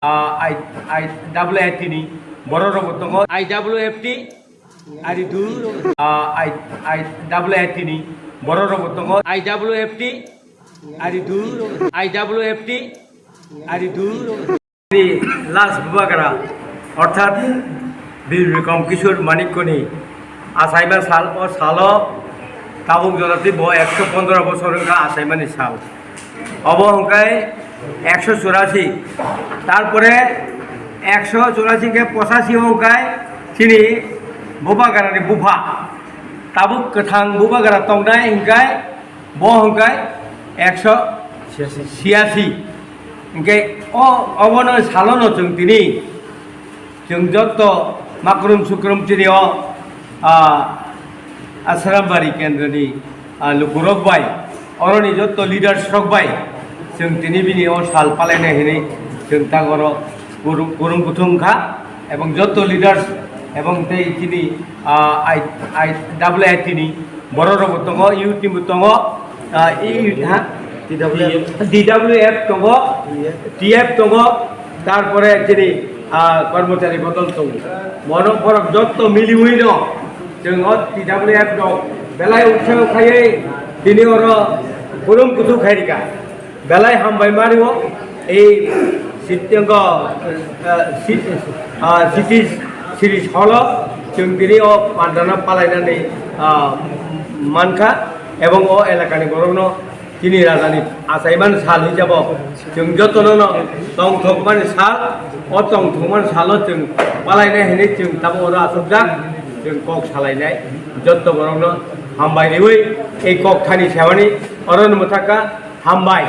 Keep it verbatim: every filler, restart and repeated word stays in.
Ah, I, I double F T ni borok rok bo tongo. I W F T, ari du. Ah, I, I double F T ni borok rok bo tongo. I W F T, ari du. I W F T, ari du. Last Bubagra, orthat Bir Bikram Kishore Manikyani achaima sal, o salo tabuk jonati bo ekso pondro bosor wngkha achaimani sal. Obo hwnkhe ekso churasi, tarpore ekso churasi hwnkhe pochasi hwnkhe chini Bubagrani bupha. Tabuk kwthang Bubagra tongnai hwnkhe bo hwnkhe ekso chiyasi. Hwnkhe o, obono salono chwng tini, chwng jotto makrum sukrum chini o, ah, Asrambari kendroni, ah, lukurok bai, oroni jotto leaders rok bai, chwng tini bini o sal palainai hinwi chwng tang oro kurum, kurum kuthum kha, ebong jotto leaders ebong tei chini, ah, I, I double I T ni borok rok bo tongo, youth ni bo tongo, ah, i, ha? T W F. D W F tongo, T F tongo, tarpore chini, ah, kormochari bodol tongo. Mono borok jotto miliwi no, chwng o T W F rok belai utsaho khaiwi tini oro kurum kuthum khairika. Belai hambai mario, ei sityangko, ah, si-, ah, city series holo chwng tini o pandana palainani, ah, mankha, ebong o elakani borokno chini rajani achaiman sal hisabo chwng jotono no tongthokmani sal, o tongthokmani salo chwng palainai hinwi chwng tamo oro achukjak, chwng kok salainai jotto borokno hambai riwi ei kok thani sebani oro no mwthakha. Hambai.